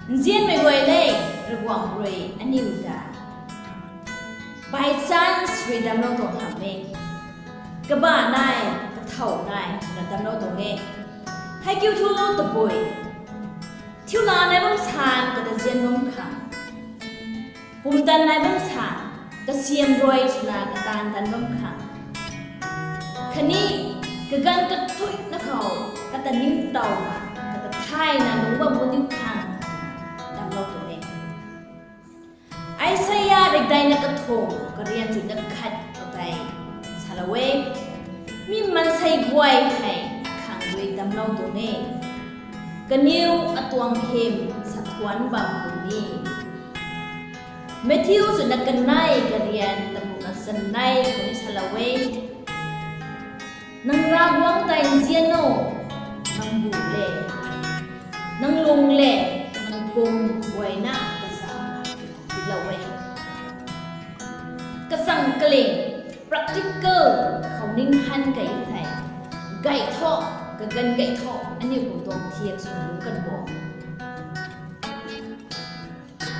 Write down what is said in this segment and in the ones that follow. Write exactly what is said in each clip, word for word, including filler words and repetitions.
Nzianmei guay le, Ravguangc rui aniu ta by chance rui damclou tuang hamh e. Kabah nai, kathow nai na damclou tuang e. Heikiu thu tabui, thiuna nai bam san kata nzian bam khang, pumtan nai bam san, kasiam rui swna kataanv tan bam khang, khatni kaganv kathuicna khou kata ningtowna, kata thayna lungc bam puni khang damclou tuang e. Isaia rikdeina kathumh, karian chuina khat khou tei salou e, mi maansei guay hei khang rui damclou tuang e, kaniw atuang hym sathuanc bam puni. Matthew chuina kanei, karian tamuna chanei khou ni salou e, nang Ravguangc tei nzian o, nang bu le, nang lung le, nang pum guayna kazauhna, tiilou e. Kachang kaling, practical khou ning han kei thei, gay thu, kaganv gay thu aniu kum tuang thiak swna lungc kan bo.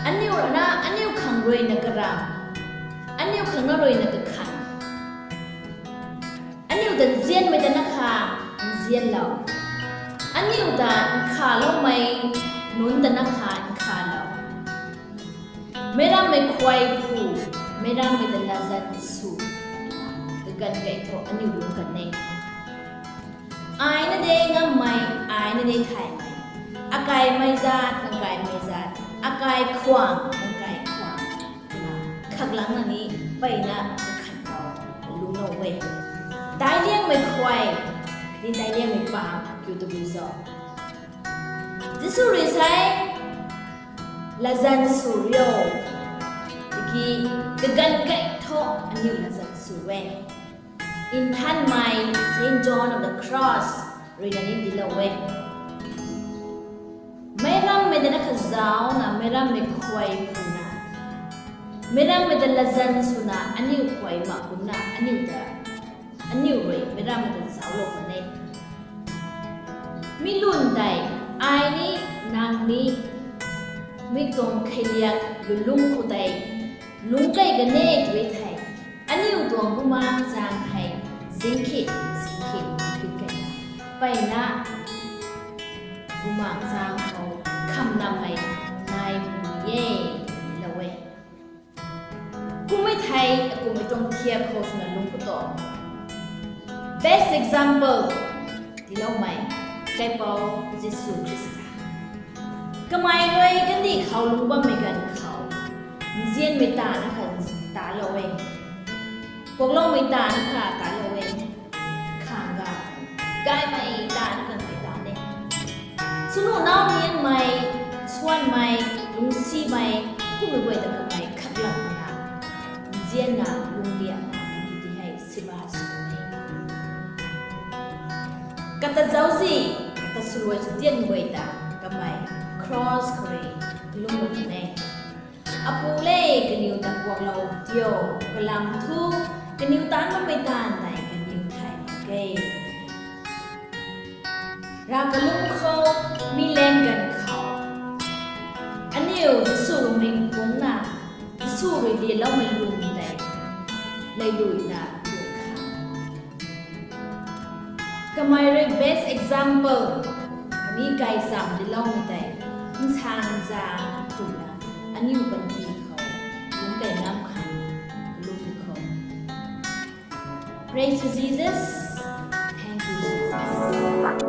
Aniu rui na, aniu khang rui na karam, aniu khang na rui na kakhan, aniu ta nzianmei ta na kha nzianlou, aniu ta nkhaloumei nunc ta na kha nkhalou, meic rammei khuay phu, meic rammei ta latzan sw, kaganv gay thu aniu lungc kan e. Aina de ngammei, aina de thaymei, akaimei zat, akaimei zat, akai khwang, akai khwang, twna khaklangna ni mpeyna kakhan khou lungclou e. Daic liangmei khuay, khatni daic liangmei paap kiu tabui cho? Jisu rui sa e, latzan sw rio, tiki kaganv gay thu aniu latzan sw e. Nthanmei Saint John of the Cross rui na ni tiilou e. Meic rammei ta na kha zauna, meic rammei khuay phuna, meic rammei ta latzan swna aniu khuay mak kumna aniu ta, aniu rui meic rammei ta zauclou kan e. Mi lun tei, ai ni, nang ni, mi tuang kheiliak lulung khou tei lungc key kan e tw thei, aniu tuang bumaengh zaeng hei zingkhit, zingkhit, zingkhit keyna, mpeyna bumaengh zaeng khou khamnamei nai puni e, tiilou e. Kummei thei, akummei tuang thiak khou swna lungc khou tu, best example tiiloumei, Kaipouc Jisu Khrista. Kamei rui kandih khou lungc bammei ganv khou, nzianmei ta na kha talou e, kuakloumei ta na kha talou e, khang ga, gaymei ta na kha mei ta ne. Swnu nau nianmei, swanmei, lungcsimei, kummei guay ta kamei khaklangna, nzianna, lungcliangna, kandih ti hei siba sw e. Kata zauczih, kata swluai sw tian guay ta kamei cross khou rui kalum bam e. Apu le, kaniw ta kuaklou dio, kalam thu, kaniw taanv bammei taanv tei kaniw thay mak ge. Rav kalum khou, mi lang ganv khou, aniu Jisu lungning pungna, Jisu rui dianloumei lun tei leyluina lung khang, kamei rui best example, khatni gaychamv tiiloumei tei, nsang zang twna, aniu panty khou lungc key ngam khang, lungc khou. Praise you, Jesus. Thank you, Jesus.